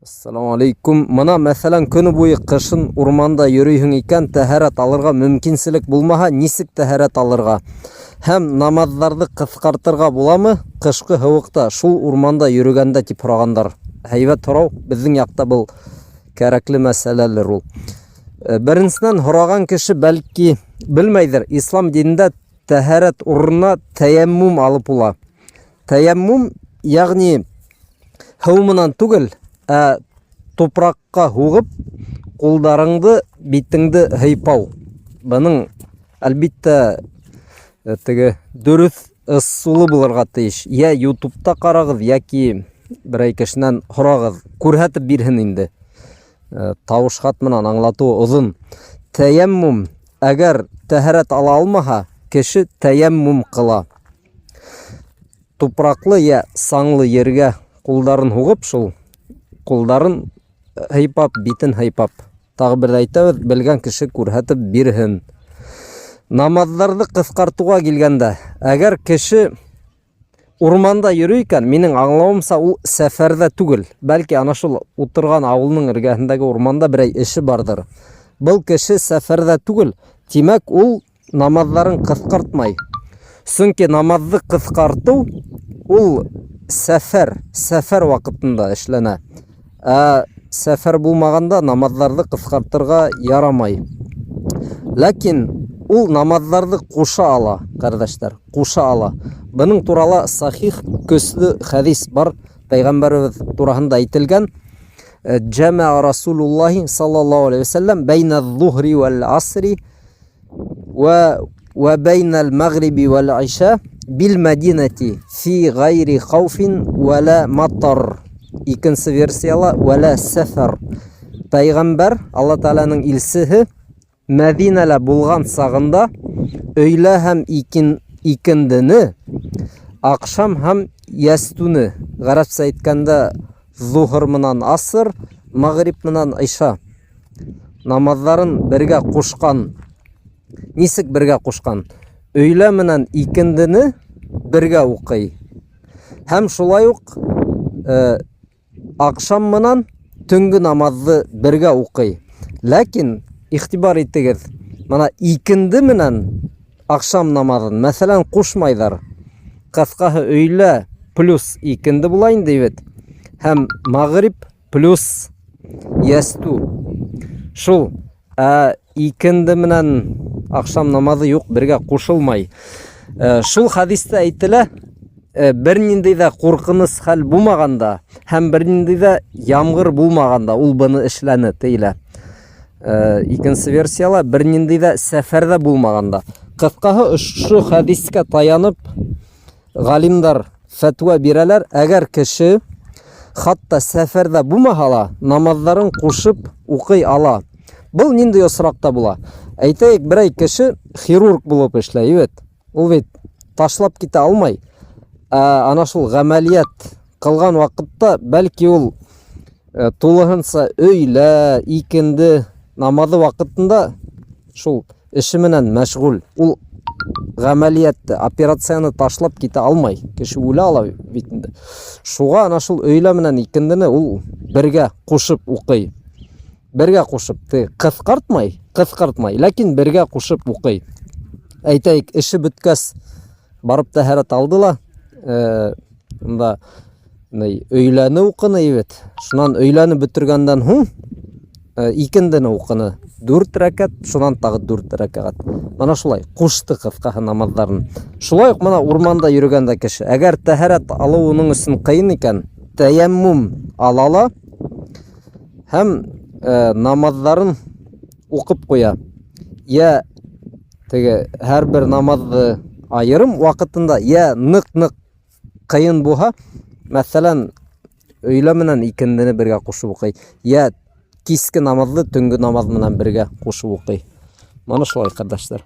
Ассаламу алейкум. Мына, мәҫәлән, көнө буйы ҡышын урманда йөрөйһөң икән, тәһәрәт алырға мөмкинселек булмаһа, нисек тәһәрәт алырға? Һәм намаҙҙарҙы ҡыҫҡартырға буламы ҡышҡы һыуыҡта шул урманда йөрөгәндә тип һорағандар. Һәйбәт һорау, беҙҙең яҡта был кәрәкле мәсьәләлер ул. Э, беренсенән, һораған кеше бәлки белмәйҙер, ислам динендә тәһәрәт урынына тәйәммум алып була. Тәйәммум, ягъни һыу менән түгел, ә тупракка һугып, кулдарыңды, битеңде һыйпау. Бының, әлбиттә, э, теге дөрөҫ ысулы булырға тейеш. Йә ютубта карагыз, яки берәй кешенән һорагыз, күрһәтеп бирһен инде. Э, тавыш хат менән аңлатыуы оҙон. Тәйәммум, әгәр тәһәрәт ала алмаһа, кеше тәйәммум кыла. Тупраклы я саңлы ергә кулдарын һугып, шул кулдарын һыйпап, битен һыйпап. Тағы бер дә әйтәбеҙ, белгән кеше күрһәтеп бирһен. Намаҙҙарҙы ҡыҫҡартыуға килгәндә, әгәр кеше урманда йөрөй икән, минең аңлауымса, ул сәфәрҙә түгел, бәлки ана шул утырған ауылының эргәһендәге урманда берәй эше барҙыр. Был кеше сәфәрҙә түгел, тимәк, ул намаҙҙарын ҡыҫҡартмай. Сөнки намаҙҙы ҡыҫҡартыу ул сәфәр, сәфәр ваҡытында эшләнә. Ә сәфәр булмағанда намаҙҙарҙы ҡыҫҡартырға ярамай. Ләкин ул намаҙҙарҙы ҡуша ала, ҡәрҙәштәр, ҡуша ала. Бының турала сахих көслө хәдис бар, пәйғәмбәребеҙ тураһында әйтелгән. Джамә Расулуллаһи саллаллаһу алейхи вәсәлләм бәйнә зуһри вәл асри вә вә бәйнәл мәгриби вәл иша бил мәдинәти фи гайри хауфин вәлә матар. Икенсе версияла вәлә сәфәр. Пәйғәмбәр, Алла Тәгаләнең илсеһе Мәдинәлә булған сағында өйлә һәм икин, икендене, аҡшам һәм ястүне, гарәпсә әйткәндә зуһр менән аср, мәгриб менән иша намаҙҙарын бергә ҡушҡан. Нисек бергә ҡушҡан? Өйлә менән икендене бергә уҡый. Һәм шулай уҡ э, аҡшам менән төнгө намаҙҙы бергә уҡый. Ләкин иғтибар итегеҙ, мына икенде менән аҡшам намаҙын, мәҫәлән, ҡушмайҙар. Ҡыҫҡаһы өйлә плюс икенде була инде бит. Һәм мәғриб плюс ястү. Шул. Ә икенде менән аҡшам намаҙы юҡ, бергә ҡушылмай. Э, шул хәдистә әйтелә, э, бер ниндәй ҙә ҡурҡыныс хәл булмағанда һәм бер ниндәй ҙә ямғыр булмағанда ул быны эшләне тиелә. Э, икенсе версияла бер ниндәй ҙә сәфәрҙә булмағанда. Ҡыҫҡаһы, ошо хәдискә таянып Галимдар фәтүә бирәләр, әгәр кеше хатта сәфәрдә булмаһа ла, намаҙҙарын кушып укый ала. Был нинди осракта була? Әйтәйек, берәй кеше хирург булып эшләй бит. Ул бит ташлап китә алмай. Ә ана шул гамәлият кылган вакытта бәлки ул э, тулыһынса өйлә, икенде намазы вакытында шул эше менән мәшғүл. Ул гамәлиятты, операцияны ташлап китә алмай. Кеше үлә ала бит инде. Шуға ана шул өйлә менән икендене ул бергә кушып укый. Бергә кушып, ты кыскартмай, кыскартмай, ләкин бергә кушып укый. Әйтәйек, эше бөткәс барып тәһәрәт алды ла, э, унда өйләне укыны бит. Шунан өйләне бөтергәндән һуң э, икендене укыны. Дүрт рәкәт, шунан тағы дүрт рәкәгать. Мына шулай кушты кыскаһы намаҙҙарын. Шулай ук мына урманда йөрөгәндә кеше, әгәр тәһәрәт алыу уның өсөн ҡыйын икән, тәйәммум ала ла һәм э, намаҙҙарын уҡып ҡуя. Йә теге һәрбер намаҙҙы айырым ваҡытында, йә ныҡ-ныҡ ҡыйын булһа, мәҫәлән, өйлә менән икендене бергә ҡушып уҡый, йә киске намаҙҙы төнгө намаҙ менән бергә ҡушып уҡый. Мана шулай, ҡәрҙәштәр.